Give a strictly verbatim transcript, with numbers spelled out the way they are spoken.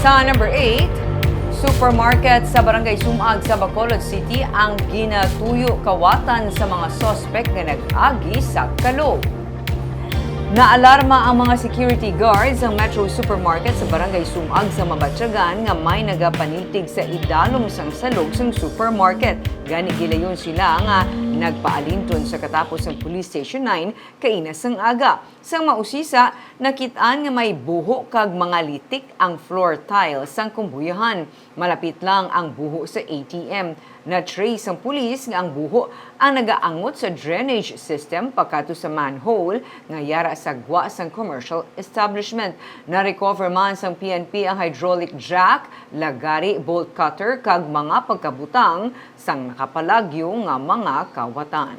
Sa number eight, supermarket sa Barangay Sumag sa Bacolod City ang ginatuyo kawatan sa mga suspect nga nag-agi sa kalo. Naalarma ang mga security guards sa Metro Supermarket sa Barangay Sumag sa Mabatyagan nga may nagapanitig sa idalom sang salog sang supermarket. Gani gilayon sila nga nagpaalinton sa katapos sang Police Station nine kaina sang aga. Sang mausisa, nakit-an nga may buho kag mga litik ang floor tile sang kumbuyahan. Malapit lang ang buho sa A T M. Na-trace sang pulis nga ang buho ang nagaangot sa drainage system pakadto sa manhole nga yara sa gwa sang commercial establishment. Na-recover man sang P N P ang hydraulic jack, lagari, bolt cutter, kag mga pagkabutang sang nakapalagyo nga mga kawatan.